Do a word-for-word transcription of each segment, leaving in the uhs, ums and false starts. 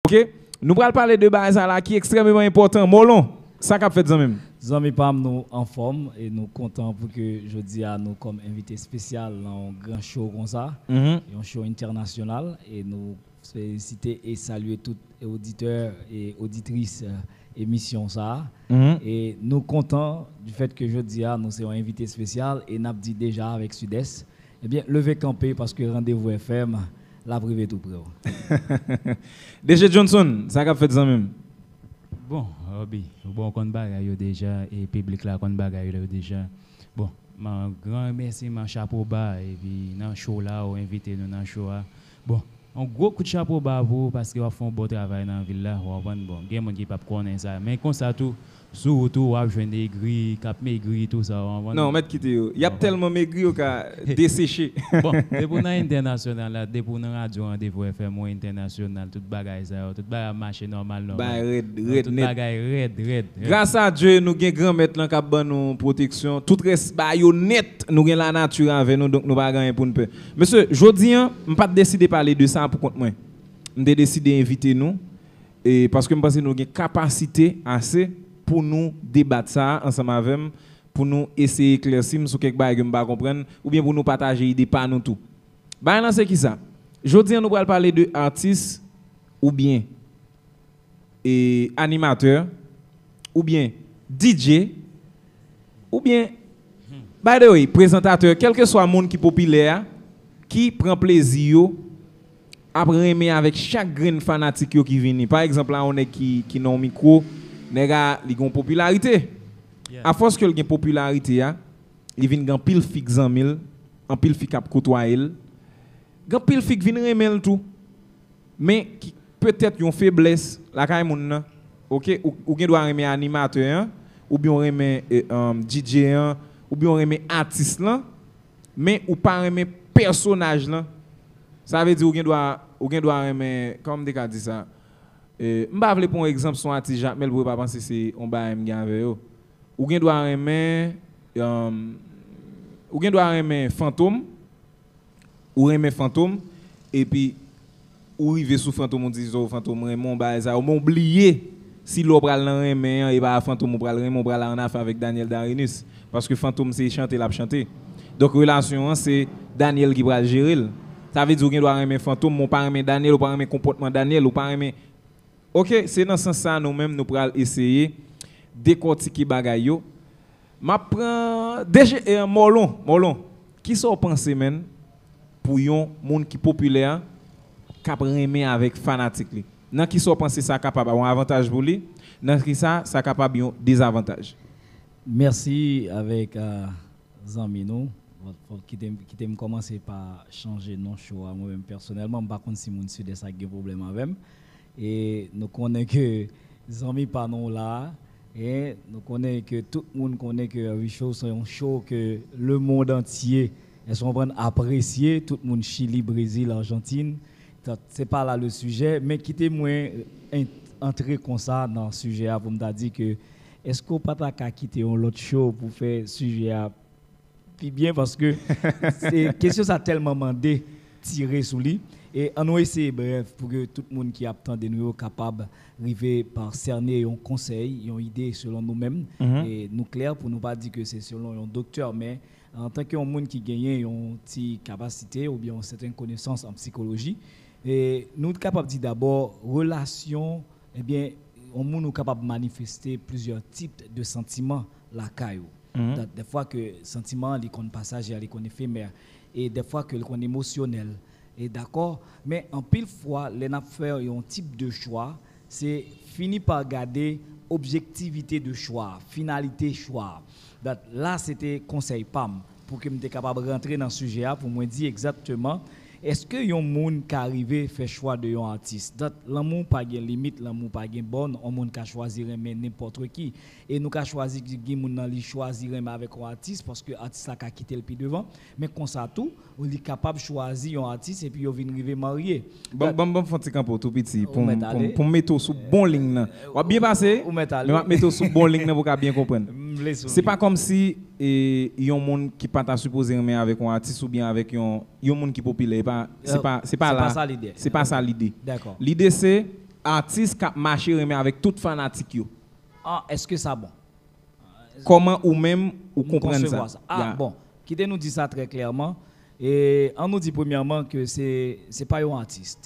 Ok? Nou pral pale de bagay sa la ki ekstrèmeman enpòtan. Molon, sa k ap fèt, zanmi m? Zanmi pa m, nou anfòm e nou kontan pou ke jodi a nou kòm envite espesyal nan yon gran show konsa, yon show entènasyonal, e nou felisite e salye tout oditè e oditris emisyon sa a. E nou kontan du fèt ke jodi a nou se yon envite espesyal e n ap di deja avèk Sud-Est, ebyen, leve kanpe paske Randevou F M l ap rive tou pre w. D J Johnson, sa k ap fèt, zanmi m? Bon, Roby, bon, ou konn bagay yo deja e piblik la konn bagay yo deja. Bon, man, gran remèsiman, chapo ba, epi nan show la, ou envite nou nan show a. Bon, yon gwo kout chapo ba pou ou paske w ap fè yon bon travay nan vil la, ou konprann? Bon, gen moun ki p ap konnen sa, men konsa tou, sou wout ou, w ap jwenn egri, k ap megri, tou sa, ou konprann? Non, mèt kite yo. Y ap tèlman megri, yo ka deseche. Bon, depi w nan entènasyonal la, depi w nan radyo Randevou F M, ou entènasyonal, tout bagay sa yo, tout bagay ap mache nòmal, nòmal. Bagay rèd, rèd nèt. Tout bagay rèd, rèd, rèd. Gras a Dye, nou gen Granmèt lan k ap ban nou pwoteksyon. Tout rès bagay yo nèt, nou gen lanati avè nou, donk nou pa gen anyen pou n pè. Mesye, jodi a, m pa t deside pale de sa pou kont mwen. M te deside envite nou, e paske m panse nou gen kapasite ase pou nou debat sa a ansanm avè m, pou nou eseye eklèsi m sou kèk bagay ke m pa konprann, oubyen pou nou pataje ide pa nou tou. Bagay lan se kisa? Jodi a nou pral pale de atis oubyen e animatè oubyen D J oubyen, by the way, prezantatè, kèlkeswa moun ki popilè a, ki pran plezi yo ap renmen avèk chak grenn fanatik yo ki vini. Pa egzanp la, yon nèg ki, ki nan yon mikwo, nèg a, li gen yon popilarite. Afòs ke l gen popilarite a, li vin gen anpil fi k zanmi l, anpil fi k ap kotwaye l. Gen anpil fi k vin renmen l tou. Men ki petèt yon feblès lakay moun nan. Oke, ou, ou gen dwa renmen animatè an, oubyen w renmen eh, um, D J an, oubyen w renmen atis lan, men ou pa renmen pèsonaj lan. Sa vle di ou gen dwa, ou gen dwa renmen, kòman m te ka di sa? Eh, m pa vle pran yon egzanp sou atis Jakmèl pou yo pa panse se yon bagay m gen avè yo. Ou gen dwa renmen, um, ou gen dwa renmen Fantom, ou renmen Fantom, epi ou rive sou Fantom, ou di, zo, Fantom renmen w, bagay sa yo, men w bliye si lè w pral nan renmen an, e pa Fantom ou pral renmen, w pral annafè avèk Daniel Darenus. Paske Fantom se chante l ap chante. Donk, relasyon an, se Daniel ki pral jere l. Sa vle di, ou gen dwa renmen Fantom, men w pa renmen Daniel, ou pa renmen konpòtman Daniel, ou pa renmen Ok, se nan sans sa nou menm nou pral eseye dekòtike bagay yo. M ap pran D J, eh, Mòlon, Mòlon, kisa w panse, menn, pou yon moun ki popilè k ap renmen avèk fanatik li? Nan kisa w panse sa kapab yon avantaj pou li? Nan kisa sa kapab yon dezavantaj? Mèsi avèk zanmi nou. Bon, fòk kite m, kite m kòmanse pa chanje non show a. Mwen menm pèsonèlman, m pa konn si moun Sidès a gen pwoblèm avè m. E nou konnen ke zanmi pa nou la a, e nou konnen ke tout moun konnen ke Rich Show se yon show ke lemonn antye, èske w konprann, apresye, tout moun Chili, Brezil, Ajantin. Donk, se pa la le sijè, men kite mwen en- antre konsa nan sijè a pou m ta di ke èske w pa ta ka kite yon lòt show pou fè sijè a pi byen, paske se kesyon sa tèlman mande tire sou li. E ann nou eseye brèf pou ke tout moun ki ap tande nou yo kapab rive pa sène yon konsèy, yon ide selon nou menm. E nou klè pou nou pa di ke se selon yon doktè, men antanke yon moun ki genyen yon ti kapasite oubyen yon sèten konesans an psikoloji, e nou kapab di dabò relasyon, ebyen, yon moun ou kapab manifeste plizyè tip de santiman lakay ou. Donk, dèfwa ke santiman an, li konn pasaje, li konn efemè, e dèfwa ke li konn emosyonèl, e dakò, men anpil fwa, lè n ap fè yon tip de chwa, se fini pa gade objektivite de chwa, finalite chwa. Donk, la, se te konsèy pa m, pou ke m te kapab rantre nan sijè a, pou mwen di egzakteman, èske yon moun ka rive fè chwa de yon atis? Donk, lanmou pa gen limit, lanmou pa gen bòn, yon moun ka chwazi renmen nenpòt ki. E nou ka chwazi ki gen moun nan li chwazi renmen avèk yon atis paske atis la ka kite l pi devan. Men konsa tou, ou li kapab chwazi yon atis epi yo vin rive marye. Ban m ban m fè yon ti kanpe w tou piti pou m pou m pou m mete w sou bon liy nan. W ap byen pase, men m ap mete w sou bon liy nan pou w ka byen konprann. Se pa kòmsi e, yon moun ki pa ta sipoze renmen avèk yon atis oubyen avèk yon, yon moun ki popilè. E pa, se pa, se pa la. Se pa sa lide. Lide se atis k ap mache renmen avèk tout fanatik yo. Ah, èske sa bon? Kòman ou menm ou konprann sa? Ah, bon, kite nou di sa trè klèman. E an nou di premyèman ke se se pa yon atis.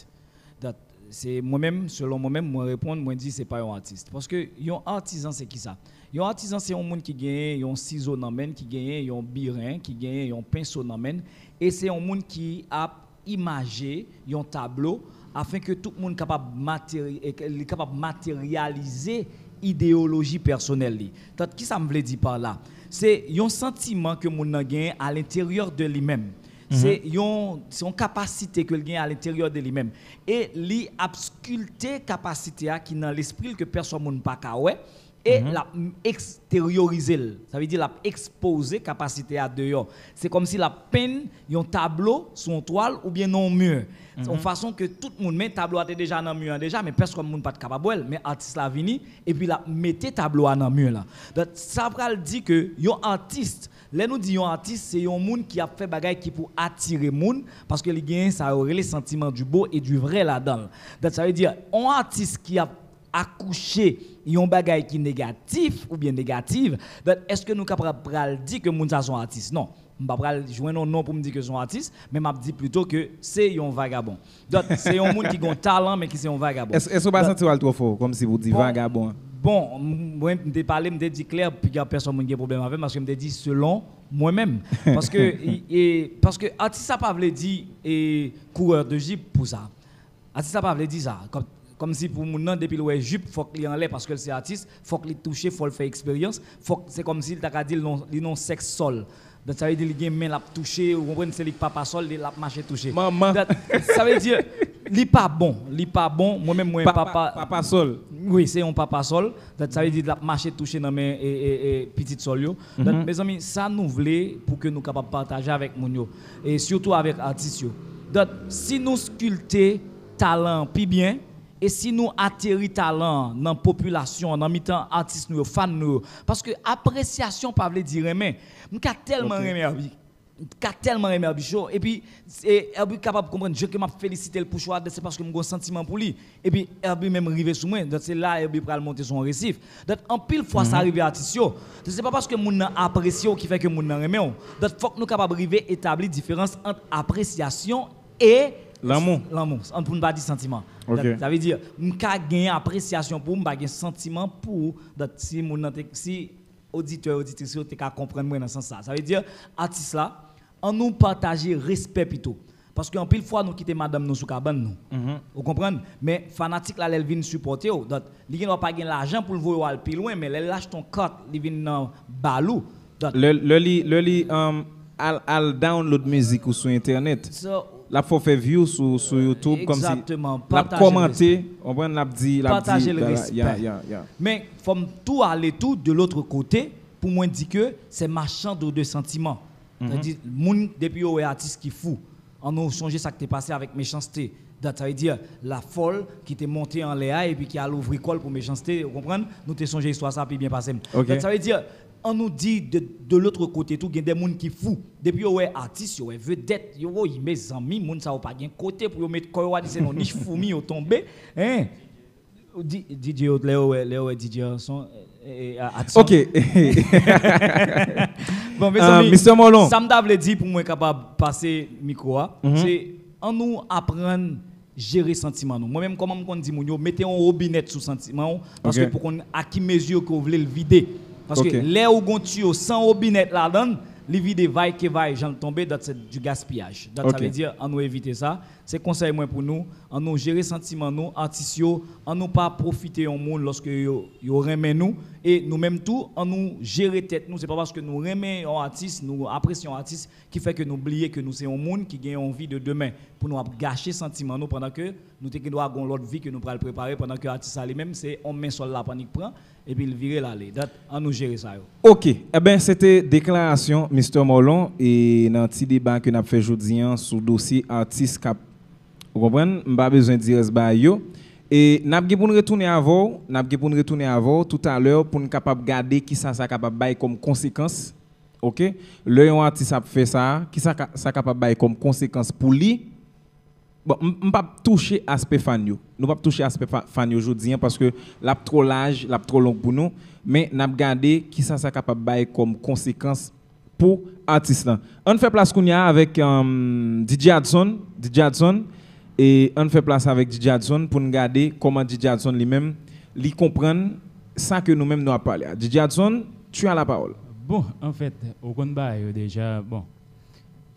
Dat se mwen menm, selon mwen menm, mwen reponn, mwen di se pa yon atis. Paske yon atizan se kisa? Yon atizan se yon moun ki genyen yon sizo nan men, ki genyen yon biren, ki genyen yon penso nan men, e se yon moun ki ap imaje yon tablo afen ke tout moun kapab materi, e ke li kapab materyalize ideyoloji pèsonèl li. Tant kisa m vle di pa la? Se yon santiman ke moun nan genyen alenteryè de li menm. Se yon, se yon kapasite ke l genyen alenteryè de li menm. E li ap skilte kapasite a ki nan lespri l ke pèsòn moun pa ka wè. E l ap eksteryorize l. Sa vle di l ap ekspoze kapasite a deyò. Se kòmsi l ap penn yon tablo sou yon twal oubyen nan yon mi. Yon fason ke tout moun, men tablo a te deja nan mi an deja, men pèsòn moun pa t kapab wè l. Men atis la vini, epi l ap mete tablo a nan mi lan. Donk, sa pral di ke yon atis, lè nou di yon atis, se yon moun ki ap fè bagay ki pou atire moun, paske li genyen sa yo rele sentiment du beau et du vrai ladan l. Donk, sa vle di, yon atis ki ap akouche yon bagay ki negatif oubyen negatif, donk, èske nou kapab pral di ke moun sa se yon atis? Non. M pa pral jwenn yon non pou m di ke se yon atis, men m ap di plito ke se yon vagabon. Donk, se yon moun ki gen yon talan, men ki se yon vagabon. Èske ou pa santi w al twò fò, kòmsi pou di vagabon an? Bon, mwen, m te pale, m te di klè, piga pèsòn moun gen pwoblèm avè m, paske m te di selon mwen menm. Paske, e, paske atis sa pa vle di e, coureur de jeep pou sa. Atis la pa vle di sa. Kòm, kòmsi pou moun nan, depi l wè jip, fòk li anlè paske l se atis, fòk li touche, fò l fè eksperyans, fòk se kòmsi l ta ka di l non, li non sèks sòl. Donk, sa vle di li gen men l ap touche, ou konprann, se li k papa sòl, li l ap mache touche. Manman. Donk, sa vle di, li pa bon, li pa bon, mwen menm mwen papa. Papa sòl. Wi, se yon papa sòl. Donk, sa vle di l ap mache touche nan men e, e, e, pitit sòl yo. Donk, mezanmi, sa nou vle pou ke nou kapab pataje avèk moun yo. E sitou avèk atis yo. Donk, si nou skilte talan an pi byen, e si nou ateri talan an nan popilasyon an, nan mitan atis nou yo, fan nou yo, paske apresyasyon pa vle di renmen. M ka tèlman renmen Herby. M ka tèlman renmen Herby Cho. Epi, e, Herby kapab konprann jan ke m ap felisite l pou cho a, se paske m gen yon santiman pou li. Epi, Herby menm rive sou mwen. Donk, se la Herby pral monte sou yon resif. Donk, anpil fwa, sa rive atis yo. Donk, se pa paske moun nan apresye w ki fè ke moun nan renmen w. Donk, fòk nou kapab rive etabli diferans ant apresyasyon e lanmou. Lanmou. An pou n pa di santiman. Donk, sa vle di, m ka gen apresyasyon pou ou, m pa gen santiman pou ou. Donk, si moun nan te, si oditè, oditris yo te ka konprann mwen nan sans sa. Sa vle di, atis la, an nou pataje respè pito. Paske anpil fwa, nou kite madanm nou sou kabann nou. Ou konprann? Men fanatik la, lè l vin sipòte w, donk, li gendwa pa gen lajan pou l voye w al pi lwen, men lè l achte yon kat, li vin nan bal ou. Donk, Lè, lè li, lè li um, al, al download mizik ou sou entènèt, l ap fè w fè view sou, sou YouTube, kòmsi l ap kòmante, ou konprann, l ap di, l ap di, pataje l, respè. Men fò m tou ale tou de lòt kote pou mwen di ke se machan de, de santiman. Sa vle di, moun, depi yo wè atis ki fou, an nou sonje sa k te pase avèk Mechanste. Donk, sa vle di, lafòl ki te monte anlè a epi ki al ouvri kò l pou Mechanste, ou konprann? Nou te sonje istwa sa pi byen pase m. Donk, sa vle di, an nou di de, de lòt kote tou, gen de moun ki fou. Depi yo wè atis, yo wè vedèt, yo, woy, mezanmi, moun sa yo pa gen kote pou yo met kò yo, a di se nan nich foumi yo tonbe, en. Di-, DJ yo, lè yo wè, lè yo wè DJ a son, e, e, a, atis. Ok. Bon, mezanmi, Mister Molon, sa m ta vle di pou mwen kapab pase mikwo a, se an nou aprann jere santiman nou. Mwen menm, kòman m konn di moun yo, mete yon wobinèt sou santiman w, paske pou konn a ki mezi ke w vle l vide. Paske lè ou gon tiyo san wobinèt ladan l, li vide vay ke vay, jan l tonbe, dat se du gaspiyaj. Donk, sa vle di, an nou evite sa. Se konsèy mwen pou nou, an nou jere santiman nou, atis yo, an nou pa pwofite yon moun lòske yo, yo renmen nou, e nou menm tou, an nou jere tèt nou, se pa paske nou renmen yon atis, nou apresye yon atis, ki fè ke nou bliye ke nou se yon moun ki gen yon vi de demen, pou nou ap gache santiman nou pandan ke nou te gen dwa gon lòt vi ke nou pral prepare pandan ke atis la li menm se yon men sòl la pannik pran, epi l vire l ale. Donk, an nou jere sa yo. Ok, enben, se te deklarasyon Mister Molon e nan ti deba ke n ap fè jodi an sou dosye atis k ap, ou konprann, m pa bezwen di rès bagay yo. E n ap gen pou n retounen avè w, n ap gen pou n retounen avè w toutalè pou n kapab gade kisa sa kapab bay kòm konsekans, ok? Lè yon atis ap fè sa, kisa ka, sa kapab bay kòm konsekans pou li, Bon, m, m p ap touche aspè fan yo. Nou p ap touche aspè fa- fan yo jodi an paske l ap twò laj, l ap twò long pou nou. Men n ap gade kisa sa kapab bay kòm konsekans pou atis lan. Ann fè plas kounye a avèk um, D J Adson. D J Adson. E ann fè plas avèk D J Adson pou n gade kòman D J Adson li menm li konprann sa ke nou menm nou ap pale a. D J Adson, tu as la parole. Bon, anfèt, ou konn bagay yo deja. Bon,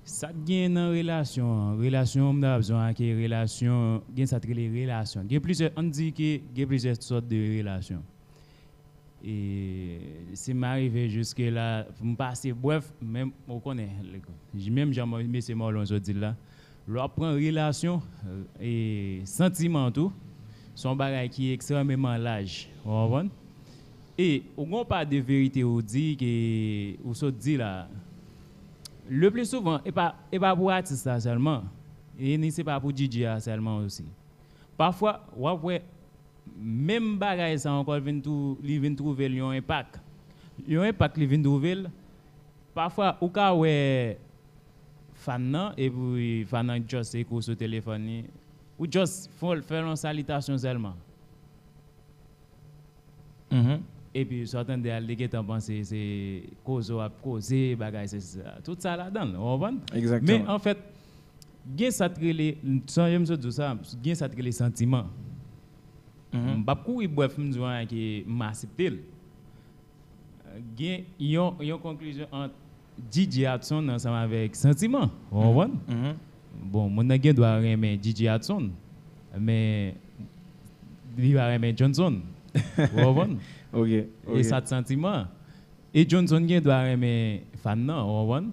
sa k gen nan relasyon an, relasyon m ta bezwen ake relasyon, gen sa k rele relasyon. Gen plizyè, ann di ke gen plizyè sòt de relasyon. E si m arive jiske la, m pase brèf, men ou konnen, menm jan mesye Marlon sot di l la, lè w ap pran relasyon, e, santiman tou, se yon bagay ki ekstrèmeman laj, ou konprann? E ou gen yon pa de verite ou di ke ou sot di la, le pli souvan, e pa, e pa pou atis la sèlman, e ni se pa pou D J a sèlman osi. Pafwa, w ap wè menm bagay sa ankò li vin twouve l yon enpak. Yon enpak li vin twouve l. Pafwa, ou ka wè fan nan, epi fan nan just ekri w sou telefòn li. Ou just fè l yon salitasyon sèlman. Epi sa w tande a, li gentan panse se koze w ap koze, bagay se sa. Tout sa ladan l, ou konprann? Men anfèt, gen sa k rele, sonje m sot di w sa, gen sa k rele santiman. M p ap kouri bwè fim di w anyen ke m aksepte l. Gen yon, yon konklizyon ant D J Adson ansanm avèk santiman. Ou konprann? Bon, moun nan gen dwa renmen D J Adson, men li pa renmen Johnson. Ou konprann? E sa t santiman. E Johnson gen dwa renmen fan nan, ou konprann?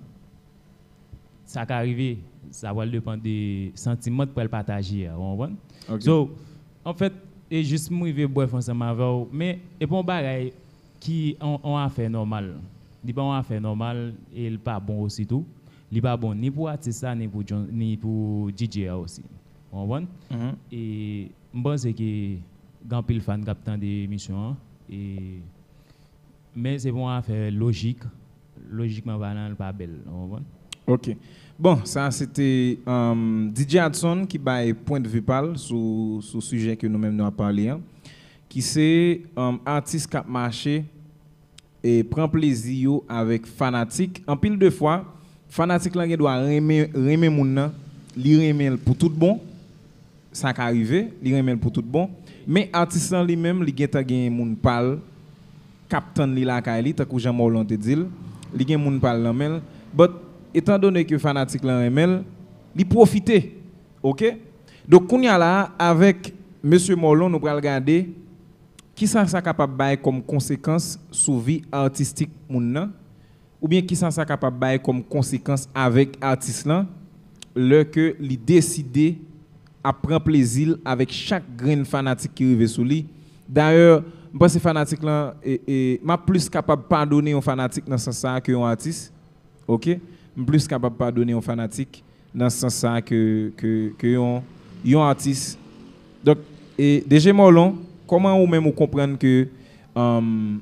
Sa ka rive, sa pral depann de santiman k pral pataje a, ou konprann? So, anfèt, e jis m rive brèf ansanm avè w, men e pa yon bagay ki yon, yon afè nòmal. Li pa yon afè nòmal e li pa bon osi tou. Li pa bon ni pou atis la, ni pou, John, ni pou D J a osi. Ou konprann? E m panse ke gen anpil fan k ap tande emisyon an. E Men se pa yon afè lojik. Lojikman palan, l pa bèl. Ou konprann? Ok. Bon, sa se te um, D J Adson ki bay pwendvi pa l sou, sou sijè ke nou menm nou ap pale an. Ki se um, atis k ap mache e pran plezi yo avèk fanatik. Anpil de fwa, fanatik lan gen dwa renmen, renmen moun nan, li renmen l pou tout bon. Sa ka rive, li renmen l pou tout bon. Men atis lan li menm, li gentan gen moun pa l k ap tann li lakay li, tankou jan Mòlon te di l. Li gen moun pa l nan men l. But, etandone ke fanatik lan renmen l, li pwofite. Ok? Donk, kounye a la, avèk mesye Mòlon, nou pral gade kisa sa kapab bay kòm konsekans sou vi atistik moun nan. Oubyen kisa sa kapab bay kòm konsekans avèk atis lan lè ke li deside ap pran plezi l avèk chak grenn fanatik ki rive sou li. Dayè, m panse fanatik lan, e, e, m ap plis kapab padone yon fanatik nan sans sa a ke yon atis. Ok? M plis kapab padone yon fanatik nan sans sa a ke, ke, ke yon, yon atis. Donk, e, D J Mòlon, kòman ou menm ou konprann ke um,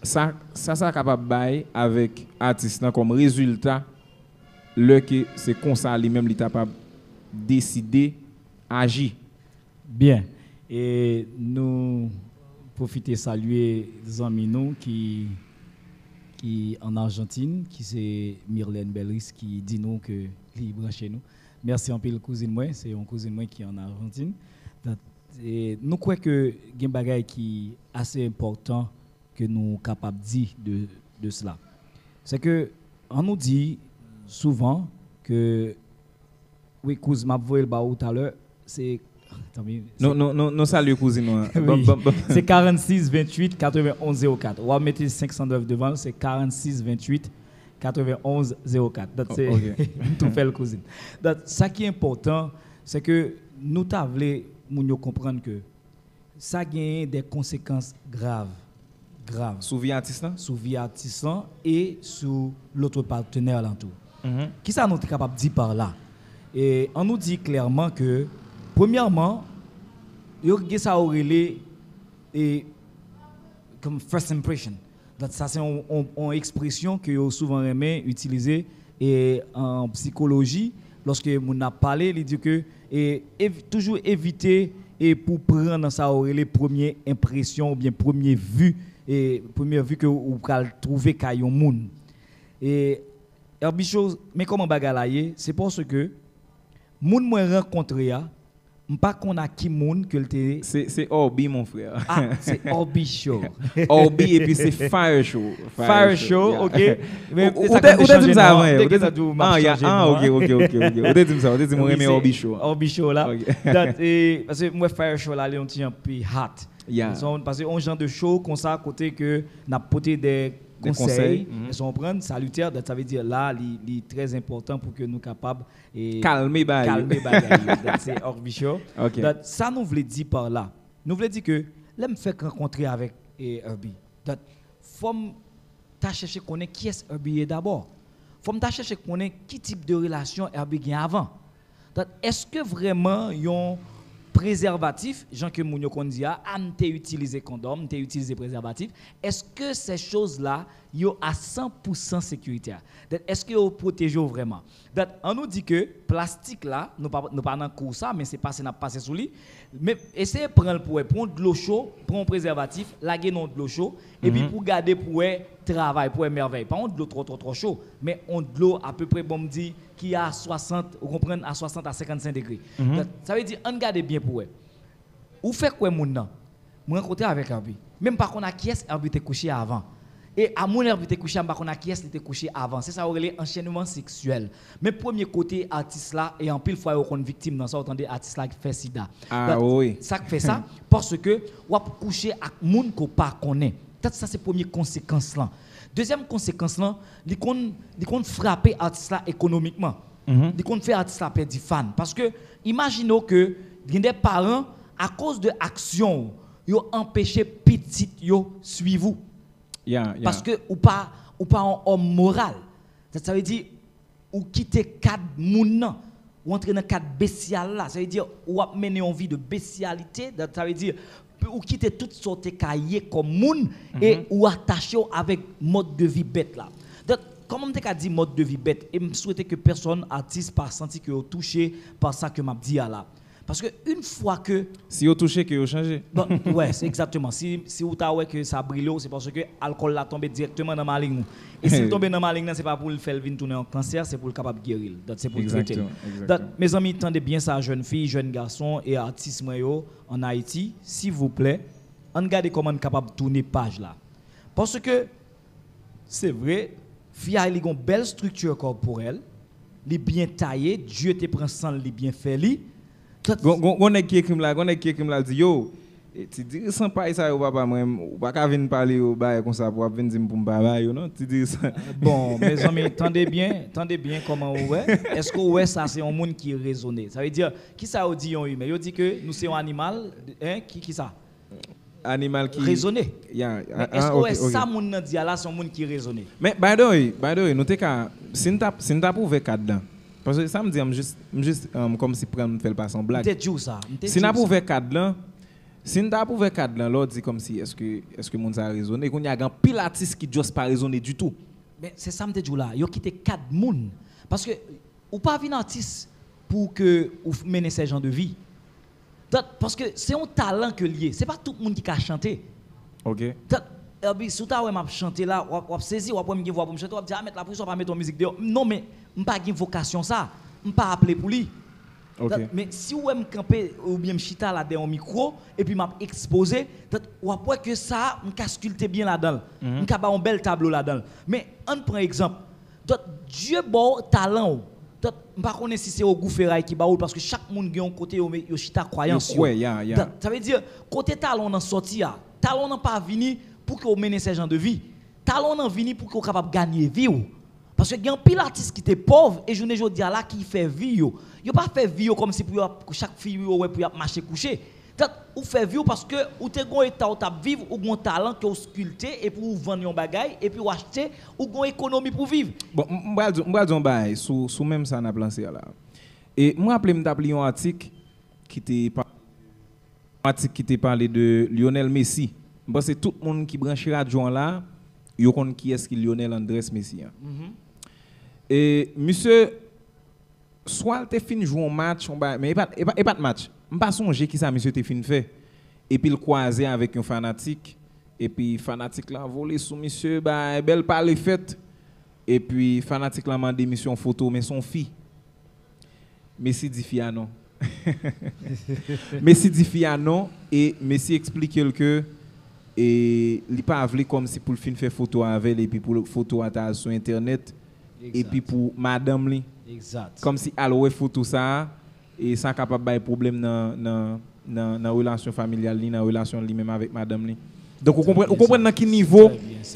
sa, sa, sa kapab bay avèk atis lan kòm rezilta lè ke se konsa li menm li ta pab deside aji. Byen. E nou pwofite salye zanmi nou ki ki an Ajantin, ki se Mirlène Belris ki di nou ke li branche nou. Mèsi anpil kouzin mwen, se yon kouzin mwen ki an Ajantin. Donk, e, nou kwè ke gen bagay ki ase enpòtan ke nou kapab di de, de sela. Se ke ann nou di souvan ke wi, kouz, m ap voye l ba ou talè, se tanmi, Nou, nou, nou, nou salye kouzin nou an. Bon, bon, bon. Se karannsis venntuit katrevenonz zewo kat. W ap mete senk san nèf devan l, se karannsis venntuit katrevenonz zewo kat. Donk, se Ok. m tou fè l kouzin. Donk, sa ki enpòtan, se ke nou ta vle moun yo konprann ke sa genyen de konsekans grav, grav Sou vi atis lan? sou vi atis lan e sou lòt patnè lan tou. Kisa nou te kapab di pa la? E ann nou di klèman ke, premyèman, yo gen sa yo rele e, kòm first impression. Donk, sa se yon, yon, yon ekspresyon ke yo souvan renmen itilize e an psikoloji, Lòske moun nan ap pale, li di ke e, ev- toujou evite e pou pran nan sa yo rele premye enpresyon oubyen premye vi, e premye vi ke ou pral twouve kay yon moun. E Herbie Show, men kòman bagay la ye, se paske moun mwen rankontre a, m pa konn a ki moun ke l te Se se Orbi, mon frè. Ah, se Orbi Show. Orbi epi se Fire Show. Fire Show, ok. Ou te di m sa avan. Ou te di m sa avan. Ah, ok, ok, ok, ok. Ou te di m sa, ou te di m ou renmen Orbi Show. Orbi Show la. Dat, e, paske mwen Fire Show la, li yon ti jan pi hot. Yeah. Paske yon jan de show konsa kote ke n ap pote de Des konsèy, conseils. Èske w konprann? Salutè, dat sa vle di la, li, li trè enpòtan pou ke nou kapab e, Kalme bagay. Kalme bagay yo. Dat se Orbi Show. Ok. Dat sa nou vle di pa la. Nou vle di ke lè m fèk rankontre avèk e, Herbie, dat fò m ta chèche konnen kiyès Herbie ye dabò. Fò m ta chèche konnen ki tip de relasyon Herbie gen avan. Dat èske vrèman yon prezèvatif, jan ke moun yo konn di a, a m te itilize kondòm, m te itilize prezèvatif, èske se choz la yo a san pou san sekirite a? Dat èske yo pwoteje w vrèman? Dat an nou di ke plastik la, nou pa, nou pa nan kou sa, men se pase n ap pase sou li. Men eseye pran l pou wè, pran yon dlo cho, pran yon prezèvatif, lage nan yon dlo cho, epi pou gade pou wè travay, pou wè mèvèy. Pa yon dlo twò, twò, twò cho, men yon dlo apeprè, bon, m di, ki a swasant, ou konprann, a swasant a senkannsenk degre. Dat sa vle di, ann gade byen pou wè. Ou fèk wè moun nan. Mwen rankontre avèk Herbie. Men m pa konn a kiyès Herbie te kouche avan. E a moun Herbie te kouche a, m pa konn a kiyès li te kouche avan. Se sa yo rele anchènman seksyèl. Men premye kote atis la, e anpil fwa yo konn viktim nan sa, ou tande atis la ki fè sida. Ah, wi. Sa k fè sa, paske w ap kouche ak moun ke w pa konnen. Dat sa se premye konsekans lan. Dezyèm konsekans lan, li konn, li konn frape atis la ekonomikman. Li konn fè atis la pèdi fan. Paske, imajine w ke gen de paran, akoz de aksyon w, yo anpeche pitit yo swiv ou. Yeah, yeah. Paske ou pa, ou pa yon òm moral. Sa, sa vle di, ou kite kad moun nan. Ou antre nan kad besyal la. Sa vle di, ou ap mennen yon vi de besyalite. Dat sa vle di, ou kite tout sa w te ka ye kòm moun e ou atache w avèk mòd de vi bèt la. Donk, kòman m te ka di mòd de vi bèt? E m swete ke pèsonn, atis, pa santi ke yo touche pa sa ke m ap di a la. Paske yon fwa ke Si yo touche, ke yo chanje. Bon, wè, se egzakteman. Si, si ou ta wè ke sa brile w, se paske alkòl la tonbe dirèkteman nan maleng ou. E si l tonbe nan maleng nan, se pa pou l fè l vin tounen yon kansè, se pou l kapab geri l. Donk, se pou l trete l. Egzakteman, egzakteman. Donk, mezanmi, tande byen sa, jèn fi, jèn gason e atis mwen yo ann Ayiti, silvouplè, ann gade kòman n kapab tounen paj la. Paske, se vre, fi a li gon bèl estrikti kòpòrèl, li byen taye, Dye te pran san l, li byen fè li. Tout Gon, gon, gon nèg ki ekri m la, gon nèg ki ekri m la, l di, yo, e, ti dirisan pay sa yo, papa, mwen, ou pa ka vin pale yo bagay konsa pou w ap vin di m pou m pa ba yo, non, ti dirisan. Bon, mezanmi, tande byen, tande byen kòman ou wè. Èske ou wè sa se yon moun ki rezone? Sa vle di, kisa yo di yon imen? Yo di ke nou se yon animal, hein, ki, kisa? Animal ki Rezone. Ya, Men ah, èske ah, ou wè ok, ok. Sa moun nan di a la se yon moun ki rezone? Men, by the way, by the way, nou te ka, si n t ap, si n t ap ouvè kad lan, paske sa m di a, m jis, m jis, um, kòmsi pran m fè l pase yon M blag. te di w sa. M te Si di n w ap sa. ouvè kad lan, si n t ap ouvè kad lan, lè w di kòmsi èske, èske moun sa rezone, kounye a gen anpil atis ki just pa rezone ditou. Men se sa m te di w la, yo kite kad moun. Paske ou pa vin atis pou ke ou f- mennen se jan de vi. Donk, paske se yon talan ke l ye. Se pa tout moun ki ka chante. Ok. Donk, Herbie, si w ta wè m ap chante la, w ap, w ap sezi, w ap wè m gen vwa pou m chante, w ap di, a, mèt la, poukisa w pa mete yon mizik deyò? Non, men m pa gen vokasyon sa. M pa aple pou li. Ok. Donk, men si w wè m kanpe oubyen m chita la dèyè yon mikwo, epi m ap ekspoze, donk, w ap wè ke sa, m ka skilte byen ladan l. M ka ba yon bèl tablo ladan l. Men, ann pran egzanp. Donk, Dye ba w talan w. Donk, m pa konnen si se ogou feray ki ba w l, paske chak moun gen yon kote yo, yo chita kwayans Yo kwè, ya, ya. Donk, sa vle di, kote talan w nan sòti a, talan w nan pa vini pou ke w mennen se jan de vi. Talan w nan vini pou ke w kapab ganye vi w. Paske gen anpil atis ki te pòv e jounen jodi a la ki fè vi yo. Yo pa fè vi yo kòmsi pou yo ap, chak fi yo wè pou y ap mache kouche. Donk, ou fè vi w paske ou te gon eta w t ap viv, ou gon talan ke w skilte epi w vann yon bagay, epi w achte, ou gon ekonomi pou viv. Bon, m m pral di, m pral di yon bagay sou, sou menm sa n ap lanse a la. E m raple m t ap li yon atik ki te pa- yon atik ki te pale de Lionel Messi. M panse tout moun ki branche radyo an la, yo konn kiyès ki Lionel Andrés Messi an. E misye swa l te fin jwe yon match, yon bagay, men e pa, e pa, e pa t match. M pa sonje kisa misye te fin fè. Epi l kwaze avèk yon fanatik. Epi fanatik la vole sou misye, bay bèl pale fèt. Epi fanatik la mande misye yon foto, men se yon fi. Messi di fi a non. Messi di fi a non, e Messi eksplike l ke e li pa vle kòmsi pou l fin fè foto avè l epi pou foto a ta al sou entènèt epi pou madanm li. Kòmsi al wè foto sa a, e sa kapab bay pwoblèm nan, nan, nan, nan relasyon familyal li, nan relasyon li menm avèk madanm li. Donk, ou konprann, ou konpren nan ki nivo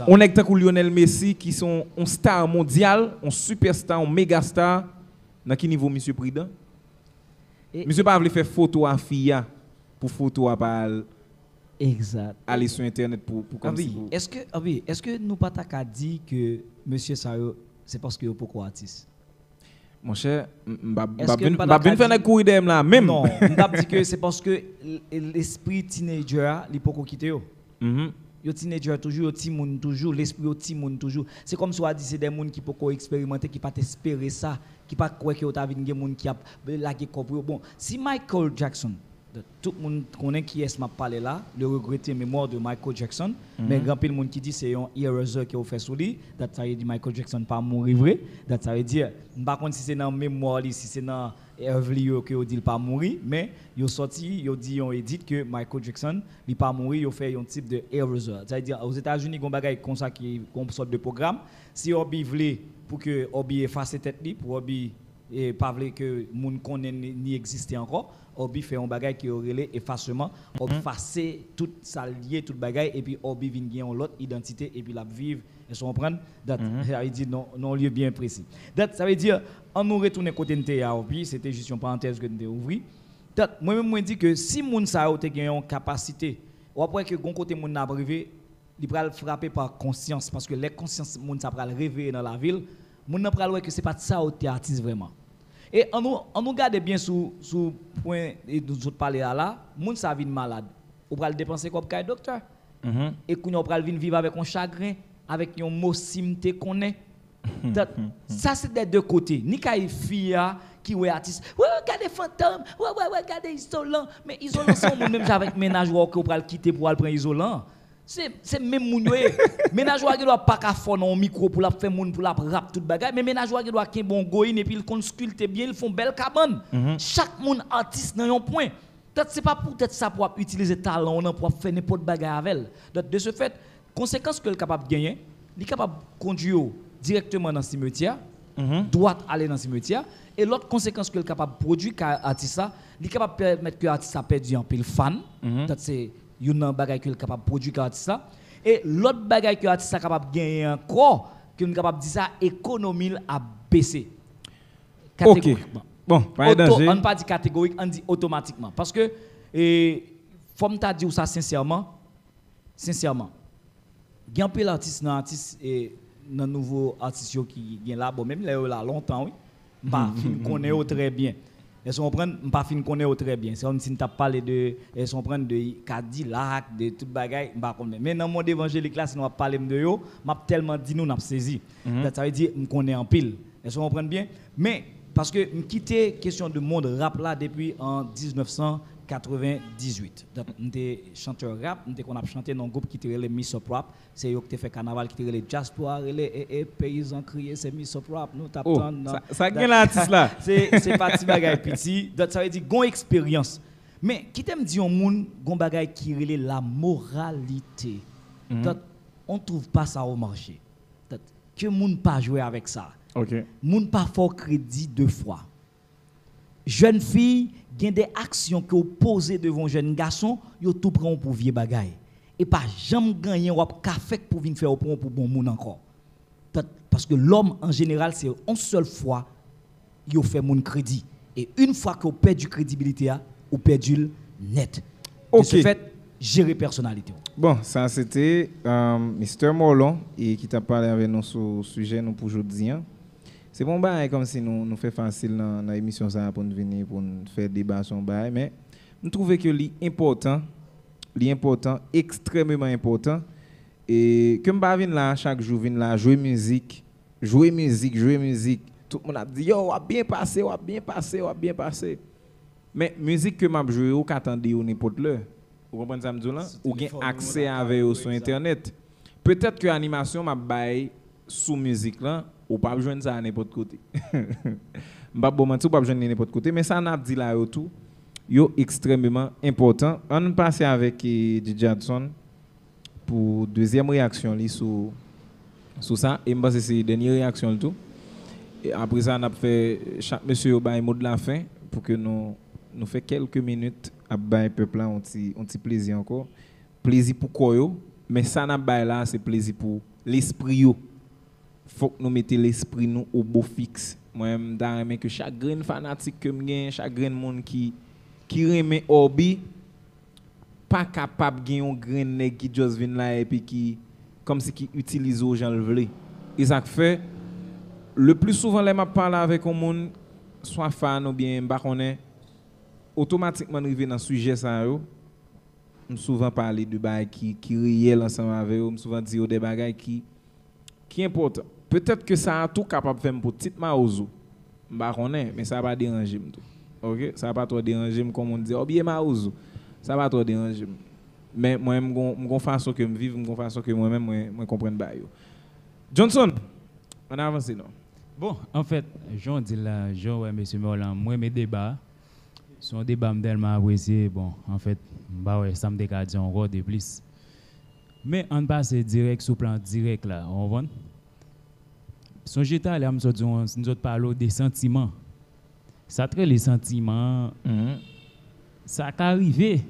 yon nèg tankou Lionel Messi, ki se yon, yon star mondyal, yon sipèsta, yon mega star, nan ki nivo misye pridan? Misye pa vle fè foto a fi a pou foto a pa al, ale sou entènèt pou, pou kòmsi pou. Anvi, èske, anvi, èske nou pa ta ka di ke mesye sa yo, se paske yo poko atis? Monchè, m, m pa, m pa vin, m pa vin fè nèg kouri dèyè m la menm. Non, m t ap di ke se paske l, lespri teenager a, li poko kite yo. Yo teenager toujou, yo timoun toujou, lespri yo timoun toujou. Se kòmsi w a di se de moun ki poko eksperimante, ki pa t espere sa, ki pa kwè ke yo ta vin gen moun ki ap lage kò pou yo. Bon, si Michael Jackson, tout moun konnen kiyès m ap pale la, le regretté mémoire de Michael Jackson, men gen anpil moun ki di se yon eraser ke yo fè sou li, dat sa vle di Michael Jackson pa mouri vre, dat sa vle di, m pa konn si se nan memwa li, si se nan èv li yo ke yo di l pa mouri, men yo sòti, yo di yon edit ke Michael Jackson, li pa mouri, yo fè yon tip de eraser. Sa vle di, Ozetazini, gon bagay konsa ki, gon sòt de pwogram. Si Obi vle pou ke Obi efase tèt li, pou Obi, e, pa vle ke moun konnen ni, ni egziste ankò, Obi fè yon bagay ke yo rele efaseman. Obi fase tout sa l ye, tout bagay, epi Obi vin gen yon lòt idantite, epi l ap viv. Èske w konprann? Dat, sa vle di nan, nan yon lye byen presi. Dat, sa vle di, an nou retounen kote n te ye a, Obi, se te jis yon parantèz ke n te ouvri. Dat, mwen menm, mwen di ke si moun sa yo te gen yon kapasite, w ap wè ke gon kote moun nan ap rive, li pral frape pa konsyans, paske lè konsyans moun sa pral reveye nan lavi l, moun nan pral wè ke se pa t sa yo te atis vrèman. E an nou, an nou gade byen sou, sou pwen e nou sot pale a la, moun sa vin malad. Ou pral depanse kòb kay doktè. E kounye a ou pral vin viv avèk yon chagren, avèk yon mo si m te konnen. Donk, sa se dè de kote. Ni kay fi a ki wè atis, wè, wè, gade Fantom, wè, wè, wè, gade Izolan. Men Izolan se yon moun menm jan avèk mennaj ou a ke ou pral kite pou al pran Izolan. Se, se menm moun yo ye. Mennaj ou a gen dwa pa ka fò nan yon mikwo pou l ap fè moun, pou l ap rap tout bagay, men mennaj ou a gen dwa kenbe yon goyin epi l konn skilte byen, l fè yon bèl kabann. Chak moun atis nan yon pwen. Tèt, se pa poutèt sa pou w ap itilize talan w nan pou w ap fè nenpòt bagay avè l. Donk, de ce fait, konsekans ke l kapab genyen, li kapab kondui w dirèkteman nan simetyè, dwat ale nan simetyè, e lòt konsekans ke l kapab pwodui kay atis la, li kapab pèmèt ke atis la pèdi anpil fan, donk se youn nan bagay ke l kapab pwodui kay atis la, e lòt bagay ke atis la kapab genyen ankò, ke nou kapab di sa, ekonomi l ap bese. Kategorikman. Bon, pa gen danje. Ann pa di kategorik, ann di otomatikman. Paske, e, fò m ta di w sa sensèman, sensèman, gen anpil atis nan atis, e, nan nouvo atis yo ki gen la, bon, menm lè yo la lontan, wi. M pa fin konnen yo trè byen. Èske w konprann? M pa fin konnen yo trè byen. Se kòmsi n t ap pale de, èske w konprann, de Kadilak, de tout bagay, m pa konn. Men nan mond evanjelik la, si nou ap pale m de yo, m ap tèlman di nou, n ap sezi. Donk, sa vle di, m konnen anpil. Èske w konprann byen? Men, paske m kite kesyon de mond rap la depi an diznèf san katrevendizuit. Donk, m te chantè rap, m te konn ap chante nan yon gwoup ki te rele Misop Rap. Se yo ki te fè kanaval ki te rele Dyaspora, rele, e, e, peyizan kriye, se Misop Rap, nou t ap tann nan. Sa, sa gen la atis la? Se, se pa ti bagay piti. Donk, sa vle di, gon eksperyans. Men, kite m di yon moun, gon bagay ki rele lamoralite. Donk, on trouve pas ça au marché. Ke moun pa jwe avèk sa. Moun pa fè w kredi de fwa. Jèn fi, gen de aksyon ke w poze devan yon jèn gason, yo tou pran w pou vye bagay. E pa janm gen anyen w ap ka fè k pou vin fè yo pran w pou bon moun ankò. Paske lòm, an jeneral, se yon sèl fwa yo fè moun kredi. E yon fwa ke w pèdi kredibilite a, ou pèdi l nèt. De ce fait, jere pèsonalite w. Bon, sa se te, euh, Mister Morlon e ki t ap pale avè nou sou sijè nou pou jodi a. Se pa yon bagay kòmsi nou, nou fè fasil nan, nan emisyon sa a pou n vini, pou n fè deba sou yon bagay, men m twouve ke li enpòtan, li enpòtan, ekstrèmeman enpòtan, e ke m pa vin la chak jou, vin la jwe mizik, jwe mizik, jwe mizik, Tout moun ap di, yo, w ap byen pase, w ap byen pase, w ap byen pase. Men mizik ke m ap jwe yo, ou ka tande yo nenpòt lè. Ou konprann sa m di w lan? Ou gen aksè avè yo sou entènèt. Petèt ke animasyon m ap bay sou mizik lan, ou p ap jwenn sa a nenpòt kote. M p ap ba w manti, ou p ap jwenn li nenpòt kote, men sa n ap di la yo tou, yo ekstrèmeman enpòtan. Ann pase avèk, eh, D J Adson pou dezyèm reyaksyon li sou, sou sa. E m panse se dènye reyaksyon l tou. E apre sa, n ap fè chak mesye yo bay mo de la fen pou ke nou, nou fè kèlke minit ap bay pèp la yon ti, yon ti plezi ankò. Plezi pou kò yo, men sa n ap bay la, se plezi pou lespri yo. Fòk nou mete lespri nou o bo fiks. Mwen, m ta renmen ke chak grenn fanatik ke m genyen, chak grenn moun ki, ki renmen Obi, pa kapab gen yon grenn nèg ki just vin la epi ki, kòmsi ki itilize w jan l vle. E sa k fè, le pli souvan lè m ap pale avèk yon moun, swa fan oubyen m pa konnen, otomatikman n rive nan sijè sa yo, m souvan pale de bagay ki, ki reyèl ansanm avè yo, m souvan di yo de bagay ki, ki enpòtan. Petèt ke sa a tou kapab fè m pou tit mawozo. M pa konnen, men sa pa deranje m tou. Oke? Sa pa twò deranje m kon moun di, "Ò, byen mawozo." Sa pa twò deranje m. Men mwen, m gon, m gon fason ke m viv, m gon fason ke mwen menm, mwen, mwen konprann bagay yo. Johnson, ann avanse non. Bon, anfèt, jan w di l la, jan w wè mesye Merlan, mwen renmen deba a. Se yon deba m tèlman apresye, bon, anfèt, m pa wè sa m te ka di ankò de plis. Men ann pase dirèk sou plan dirèk la, ou konprann? Sonje talè a m sot di w, m sot pale w de santiman. Sa t rele santiman an, sa ka rive.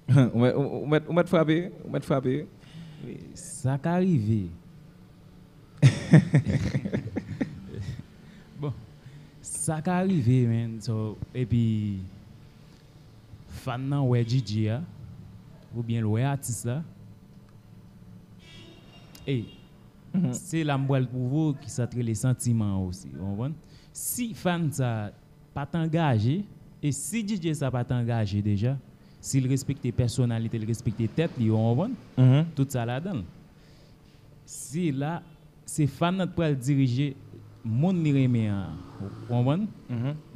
Ou mèt, ou, ou mèt, ou mèt frape, ou mèt frape. Wi, sa ka rive. Bon, sa ka rive, man. So, epi, fan nan wè D J a, oubyen l wè atis la. E, se la m pral pwouve w ki sa t rele santiman an osi, ou konprann? Si fan sa pa t angaje, e si D J sa pa t angaje deja, si l respekte pèsonalite l, respekte tèt li, ou konprann? Tout sa ladan l. Se la, se fan nan t pral dirije moun li renmen an, ou konprann?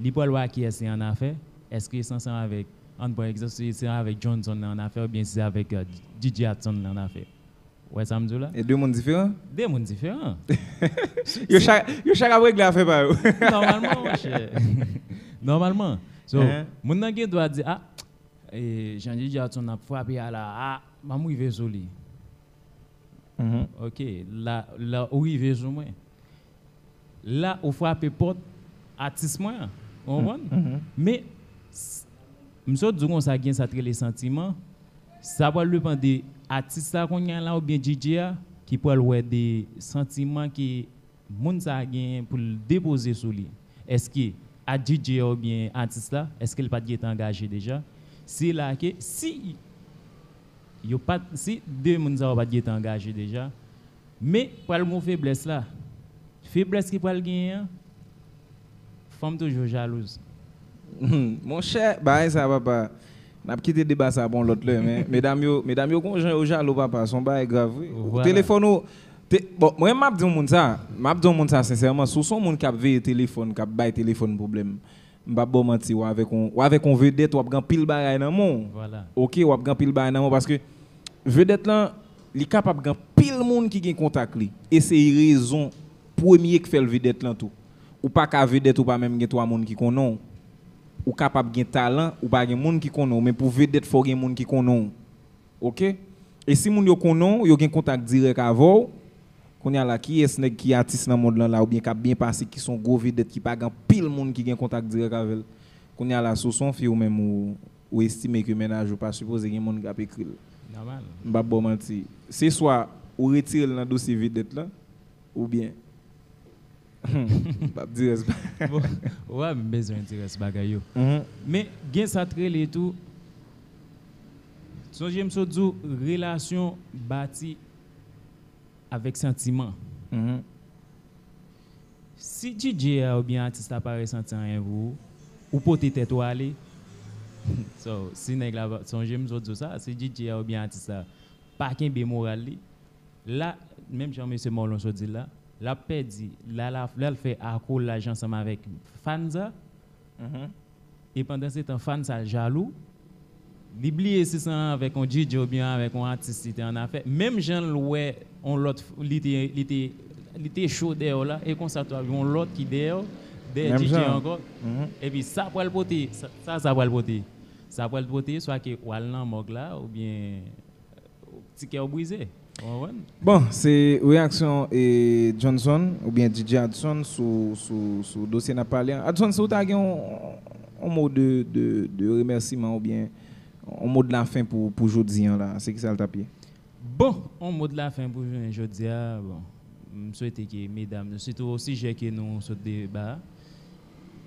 Li pral wè a kiyès li annafè, èske se ansanm avèk, ann pran egzanp, si se avèk Johnson li annafè, oubyen si se avèk, euh, D J Adson li annafè. Ou wè sa m di w la? E de moun diferan? De moun diferan. Yo chak, yo chak ap regle afè pa yo. Nòmalman, monchè. Nòmalman. So, moun nan gen dwa di, ah, e, jan D J Adson ap frape a la, ah, ban m rive sou li. Ok, la, la ou rive sou mwen. La ou frape pòt atis mwen an. Ou konprann? Men, s- m sot di w konsa gen sa t rele santiman. Sa pral depann de atis la kounye a la oubyen D J a ki pral wè de santiman ke moun sa a genyen pou l depoze sou li. Èske a D J a oubyen atis la, èske l pa t gentan angaje deja? Se la ke si yo pa t, si de moun sa yo pa t gentan angaje deja, men pral gon feblès la. Feblès ki pral genyen an, fanm toujou jalouz. Monchè, bagay sa papa. N ap kite deba sa pou yon lòt lè, men medam yo, medam yo gon jan yo jalou papa, se yon bagay grav wi. Ou telefòn ou, te, bon, mwen m ap di yon moun sa, m ap di yon moun sa sensèman, si w se yon moun k ap veye telefòn, k ap bay telefòn pwoblèm, m p ap ba w manti, w avèk yon, w avèk yon vedèt, w ap gen anpil bagay nan men w. Ok, w ap gen anpil bagay nan men w paske vedèt lan, li kapab gen anpil moun ki gen kontak li. E se rezon premye k fè l vedèt lan tou. Ou pa ka vedèt ou pa menm gen twa moun ki konnen w. Ou kapab gen talan, ou pa gen moun ki konnen w, men pou vedèt fò w gen moun ki konnen w. Ok? E si moun yo konnen w, yo gen kontak dirèk avè w, kounye a la, kiyès nèg ki atis nan mond lan la oubyen k ap byen pase, ki se yon gwo vedèt, ki pa gen anpil moun ki gen kontak dirèk avè l? Kounye a la, si w se yon fi ou menm ou, ou estime ke mennaj ou pa sipoze gen moun k ap ekri l. M p ap ba w manti. Se swa ou retire l nan dosye vedèt lan, oubyen m p ap di rès bagay. Bon, ou pa bezwen di rès bagay yo. Men gen sa t rele tou, sonje m sot di w, relasyon bati avèk santiman. Si D J a oubyen atis la pa resanti anyen pou ou, ou pote tèt ou ale. So, si nèg la, sonje m sot di w sa, si D J a oubyen atis la pa kenbe moral li, la, menm jan mesye Mawlon sot di l la, l ap pèdi, lè l ap, lè l fè akolaj ansanm avèk fan sa, e pandan se tan fan sa jalou, li bliye si se avèk yon D J oubyen avèk yon atis li te annafè. Menm jan l wè yon lòt, li te, li te, li te cho dèyè w la, e konsa tou ap yon lòt ki dèyè w, dèyè D J ankò. Epi sa pral pote, sa, sa, sa pral pote. Sa pral pote, swa ke w al nan mòg la, oubyen ti kè w brize. Ou konprann? Bon, se reyaksyon e Johnson oubyen D J Adson sou, sou, sou dosye n ap pale a. Adson, si w ta gen yon, yon mo de, de, de remèsiman oubyen yon mo de lafen pou, pou jodi an la, se ki sa l t ap ye? Bon, yon mo de lafen pou jounen jodi a, bon, m swete ke medam yo, sitou o sijè ke nou sot deba a,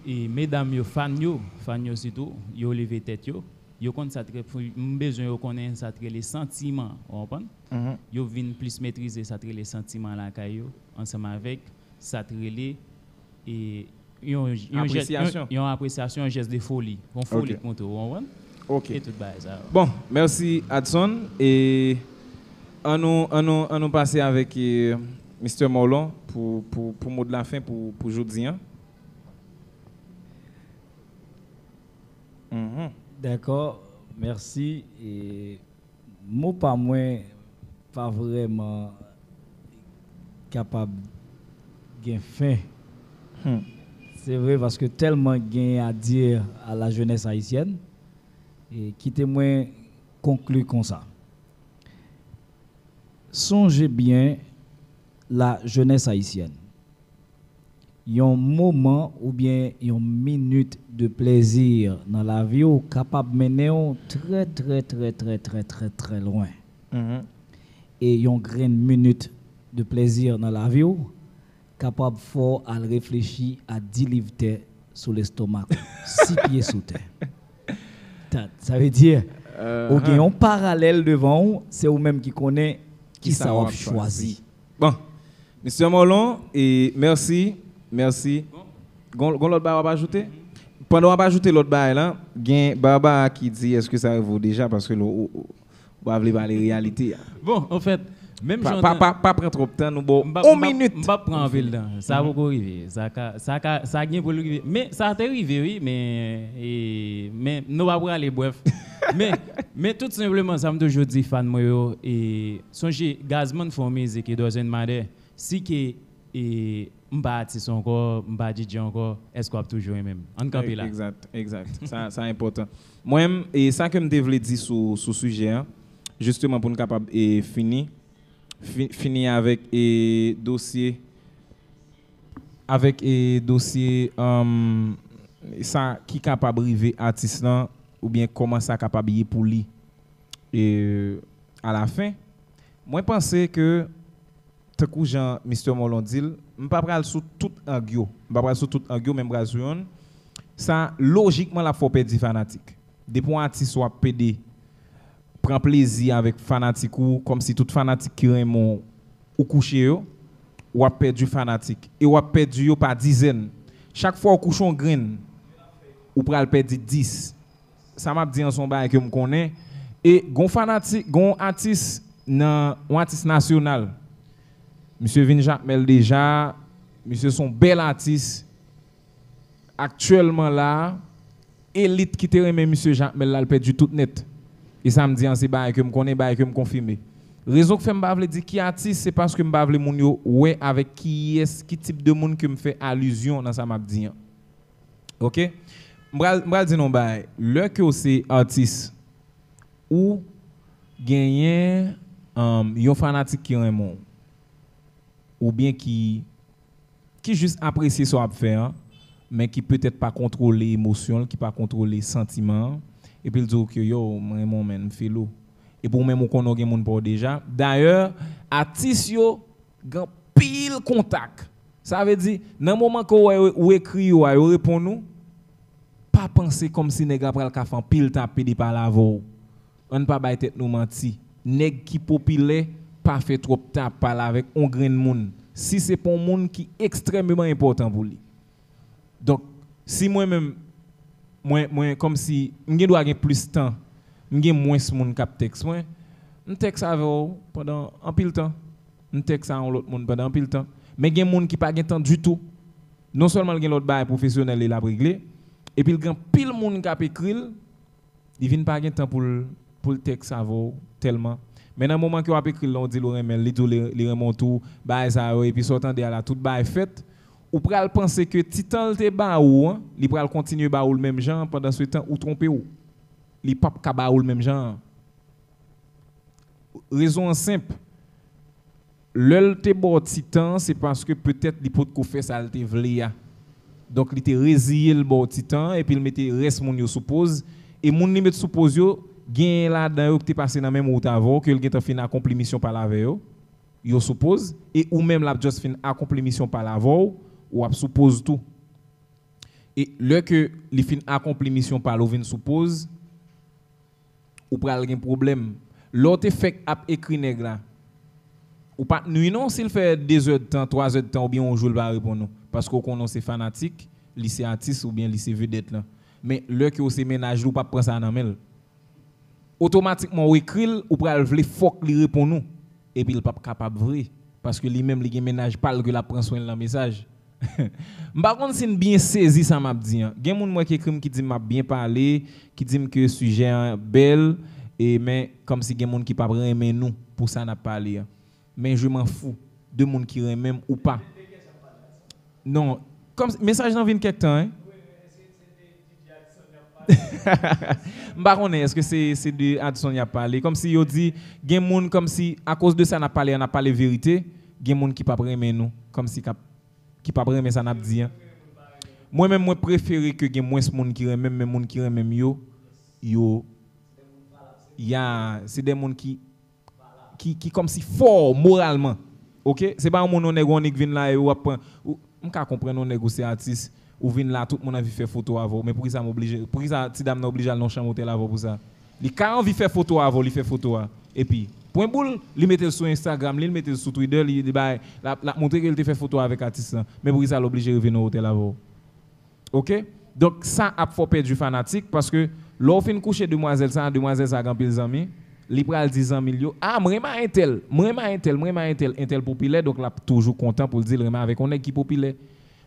e medam yo, fan yo, fan yo sitou, yo leve tèt yo, yo konn sa t rele, m bezwen yo konnen sa t rele santiman, ou konprann? Yo vin plis metrize sa t rele santiman lakay yo, ansanm avèk sa t rele, e, yon, yon jès, yon, yon apresyasyon, yon jès de foli, yon foli k monte, ou konprann? E tout bagay sa yo. Bon, mèsi Adson. E ann nou, ann nou, ann nou pase avèk e, Mister Morlon pou, pou, pou mo de lafen pou, pou jodi an. Dakò, mèsi. E mo pa mwen pa vrèman kapab gen fen. Se vre, paske tèlman gen a dire à la jeunesse haïtienne, e kite mwen konkli konsa. Sonje byen, la jeunesse haïtienne. Yon moman oubyen yon minit de plezi nan lavi w kapab mennen w trè, trè, trè, trè, trè, trè, trè lwen. E yon grenn minit de plezi nan lavi w kapab fè w al reflechi a di liv tè sou lestomak ou, si pye sou tè. Sa vle di, ou gen yon paralèl devan w, se ou menm ki konnen kisa w ap chwazi. Bon, Mister Morlon, e mèsi, mèsi. Gon, gon lòt bagay w ap ajoute? Pandan w ap ajoute lòt bagay la, gen Barbara ki di, èske sa rive w deja? Paske l, ou, ou, ou pa vle pale reyalite a. Bon, anfèt, menm jan. Pa, pa, pa pran twòp tan, nou ba w yon minit. M p ap pran anpil tan. Sa poko rive. Sa ka, sa ka, sa gen pou l rive. Men, sa te rive, wi, men, e, men, nou pa prale, brèf. Men, men tout senpleman, sa m toujou di fan mwen yo, e, sonje, Gazman fè yon mizik, It Doesn't Matter. Si ke e, m pa atis ankò, m pa D J ankò, èske w ap toujou renmen m? Ann kanpe la. Egzat, egzat. Sa, sa enpòtan. Mwen menm, e sa ke m te vle di sou, sou sijè an, jisteman pou n kapab e, fini, fi, fini avèk e, dosye, avèk e, dosye um, sa ki kapab rive atis lan, oubyen kòman sa kapab ye pou li e, alafen. Mwen panse ke tankou jan Mister Morlon di l, m pa pral sou tout ang yo. M pa pral sou tout ang yo, men m pral sou youn. Sa, lojikman, l ap fè w pèdi fanatik. Depi yon atis w ap pede pran plezi avèk fanatik ou, kòmsi tout fanatik ki renmen w, ou kouche yo, w ap pèdi fanatik. E w ap pèdi yo pa dizèn. Chak fwa w kouche yon grenn, ou pral pèdi dis. Sa m ap di an se yon bagay ke m konnen. E gon fanatik, gon atis nan yon atis nasyonal. Misye vin Jakmèl deja, misye se yon bèl atis. Aktyèlman la, elit ki te renmen misye Jakmèl la, l pèdi tout nèt. E sa m di an se bagay ke m konnen, bagay ke m konfime. Rezon k fè m pa vle di ki atis, se paske m pa vle moun yo wè avèk kiyès, ki tip de moun ke m fè alizyon nan sa m ap di an. Oke? M pral, m pral di nou yon bagay. Lè ke w se atis, ou genyen um, yon fanatik ki renmen w, oubyen ki, ki jis apresye sa w ap fè an, men ki petèt pa kontwole emosyon l, ki pa kontwole santiman an, epi l di w ke, yo, m renmen w, men m feel ou. Epi w menm ou konnen w gen moun pa w deja. Dayè, atis yo gen anpil kontak. Sa vle di, nan moman ke w wè ou ekri yo a, yo reponn ou, pa panse kòmsi nèg la pral ka fè anpil tan ap pede pale avè w. Ann pa bay tèt nou manti. Nèg ki popilè pa fè twòp tan ap pale avèk on grenn moun, si se pa yon moun ki ekstrèmeman enpòtan pou li. Donk, si mwen menm, mwen, mwen, kòmsi m gen dwa gen plis tan, m gen mwens moun k ap tèks mwen, m tèks avè w pandan anpil tan. M tèks a yon lòt moun pandan anpil tan. Men gen moun ki pa gen tan ditou. Non sèlman l gen lòt bagay pwofesyonèl li l ap regle, epi l gen anpil moun k ap ekri l, li vin pa gen tan pou l, pou l tèks avè w tèlman. Men nan moman ke w ap ekri l, lè w di l ou renmen l, li di w li, li renmen w tou, bagay sa yo, epi sa w tande a la, tout bagay fèt, ou pral panse ke ti tan l te ba ou an, li pral kontinye ba ou l menm jan an, pandan se tan ou twonpe w. Li p ap ka ba ou l menm jan an. Rezon an senp. Lè l te ba w ti tan an, se paske petèt li potko fè sa l te vle a. Donk, li te reziye l ba w ti tan an, epi l mete rès moun yo sou poz. E moun li met sou poz yo, genyen ladan yo ki te pase nan menm wout avè w, ke l gentan fin akonpli misyon pa l avè yo. Yo sou poz. E ou menm, l ap just fin akonpli misyon pa l avè w, w ap sou poz tou. E lè ke li fin akonpli misyon pa l, ou vin sou poz, ou pral gen pwoblèm. Lè w te fèk ap ekri nèg la, ou pa t nwi non si l fè de zèdtan, twa zèdtan oubyen yon jou l pa reponn ou. Paske w konnen w se fanatik, li se atis oubyen li se vedèt lan. Men lè ke w se mennaj li, ou p ap pran sa nan men l. Otomatikman, w ekri l, ou pral vle fòk li reponn ou. Epi l p ap kapab vre. Paske li menm, li gen mennaj pa l ke l ap pran swen l nan mesaj. M pa konn si n byen sezi sa m ap di an. Gen moun m wè ki ekri m ki di m ap byen pale, ki di m ke sijè an bèl, e men kòmsi gen moun ki p ap renmen nou pou sa n ap pale an. Men je m'en fous de moun ki renmen m ou pa. Non, kòm mesaj lan vin kèk tan, hein. M pa konnen èske se, se de Adson y ap pale. Kòmsi yo di, gen moun kòmsi, akoz de sa n ap pale an, n ap pale verite, gen moun ki p ap renmen nou, kòmsi k ap, ki p ap renmen sa n ap di an. Mwen menm, mwen prefere ke gen mwens moun ki renmen m, men moun ki renmen m yo, yo, ya, se de moun ki ki, ki kòmsi fò moralman. Oke? Se pa yon moun, yon nèg, yon nèg vin la e w ap pran. Ou, m ka konprann yon nèg ou se atis, ou vin la, tout moun anvi fè foto avè w. Men poukisa m oblije, poukisa ti dam nan oblije al nan yon chanm otèl avè w pou sa? Li ka anvi fè foto avè w, li fè foto a. Epi, pwen boul, li mete l sou Instagram li, li mete l sou Twitter, li, li bay, l ap, l ap montre ke li te fè foto avèk atis lan. Men poukisa l oblije rive nan otèl avè w? Oke? Donk, sa ap fè w pèdi fanatik, paske lè w fin kouche demwazèl sa, demwazèl sa gen anpil zanmi, li pral di zanmi l yo, "Ah, m renmen a entèl, m renmen a entèl, m renmen a entèl, entèl popilè," donk l ap toujou kontan pou l di l renmen avèk yon nèg ki popilè.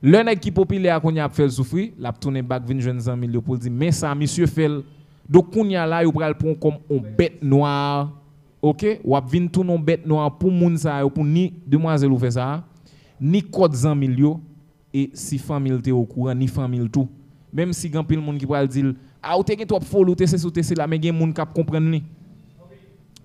Lè nèg ki popilè a kounye a ap fè l soufri, l ap tounen bak vin jwenn zanmi l yo pou l di, "Men sa misye fè l." Donk, kounye a la, yo pral pran w kòm yon bèt nwa, oke? W ap vin tounen yon bèt nwa pou moun sa yo, pou ni demwazèl ou fè sa a, ni kòd zanmi l yo, e si fanmi l te okouran, ni fanmi l tou. Menm si gen anpil moun ki pral di l, "A, ou te gen twòp foli, ou te sesi, ou te sela," men gen moun k ap konprann li.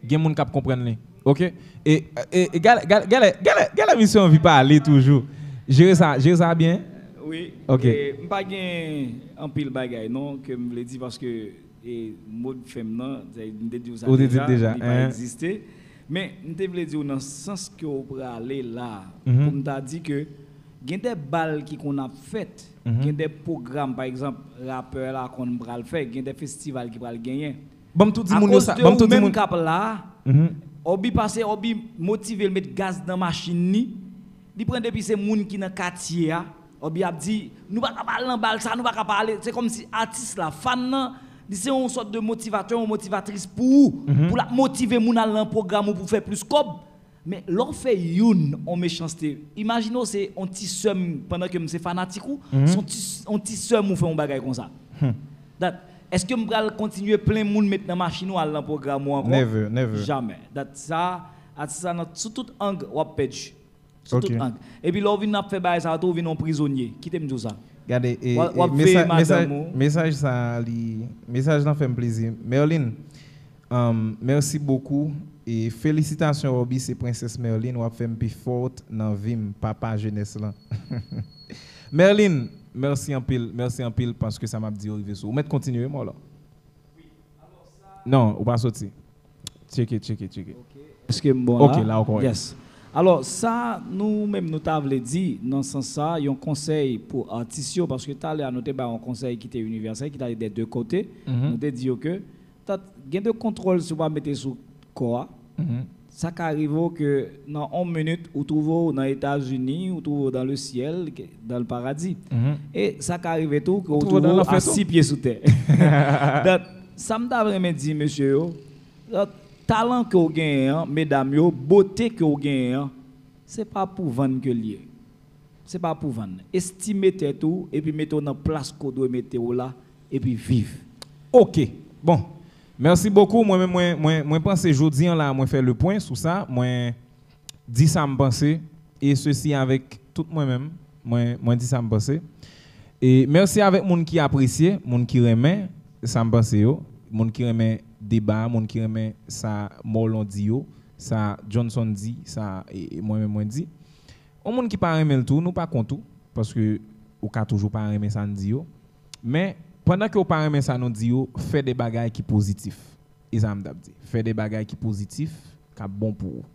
Gen moun k ap konprann li. Oke? E, e, e gade, gade, gade, gade, gade misye anvi pale toujou. Jere sa, jere sa byen? Wi. Oke. E, m pa gen anpil bagay non ke m vle di paske e, mo de fen m nan, m te di w sa deja, li pa egziste. Men, m te vle di w nan sans ke w prale la, pou m ta di ke gen de bal ki konn ap fèt, gen de pwogram, pa egzanp, rapè la konn pral fè, gen de festival ki pral genyen. Ban m tou di moun yo sa, ban m tou di moun. Akoz de ou menm k ap la, Obi pase, Obi motive l met gaz nan machin li, li pran depi se moun ki nan katye a, Obi ap di, "Nou pa ka pa al nan bal sa, nou pa ka pa ale." Se kòmsi atis la, fan nan, li se yon sòt de motivatè, yon motivatris pou ou, pou l ap motive moun al nan pwogram ou pou fè plis kòb. Men lè w fè youn yon mechanste, imajine w se yon ti sè m, pandan ke m se fanatik ou, se yon ti, yon ti sè m ou fè yon bagay konsa. Dat, èske m pral kontinye plen moun met nan machin ou al nan pwogram ou ankò? Never, never. Jamè. Dat sa, atis la nan, sou tout ang, w ap pèdi. Sou tout ang. Epi lè w vin ap fè bagay sa yo tou, ou vin yon prizonye. Kite m di w sa. Gade, e, w ap, e, w ap veye mesaj, madanm ou. Mesaj sa a, li, mesaj lan fè m plezi. Merlin, um, merci beaucoup. E felisitasyon, Obi, se prensès Merlin, w ap fè m pi fòt nan vi m, papa jenès lan. Merlin, mèsi anpil, mèsi anpil, paske sa m ap di yo rive sou ou. Ou mèt kontinye, wi, Molo. Non, ou pa soti. Tcheke, tcheke, tcheke. Èske m bon la? Ok, la ou kòrèk. Yes. Alò, sa nou menm nou ta vle di nan sans sa, yon konsèy pou atis yo, paske talè a nou te bay yon konsèy ki te inivèsèl, ki t ale dè de kote. Nou te di yo ke, tat, gen de kontwòl si w pa mete sou kò a. Sa ka rive w ke nan yon minit, ou twouve w nan Etazini, ou twouve w dans le ciel, ke, dans le paradis. E sa ka rive tou ke ou twouve w a six pye sou tè. Donk, sa m ta renmen di mesye yo, talan ke w genyen an, medam yo, bote ke w genyen an, se pa pou vann ke l ye. Se pa pou vann. Estime tèt ou epi mete w nan plas ke w dwe mete w la epi viv. Ok. Bon. Mèsi bokou. Mwen menm, mwen, mwen, mwen panse jodi an la, mwen fè le pwen sou sa. Mwen di sa m panse. E sesi avèk tout mwen menm. Mwen, mwen di sa m panse. E mèsi avèk moun ki apresye, moun ki renmen sa m panse yo, moun ki renmen deba, moun ki renmen sa Morlon di yo, sa Johnson di, sa e, e mwen menm mwen di. Yon moun ki pa renmen l tou, nou pa kont ou, paske ou ka toujou pa renmen sa n di yo. Men, pandan ke w pa renmen sa nou di yo, fè de bagay ki pozitif. E sa m t ap di. Fè de bagay ki pozitif, k ap bon pou ou.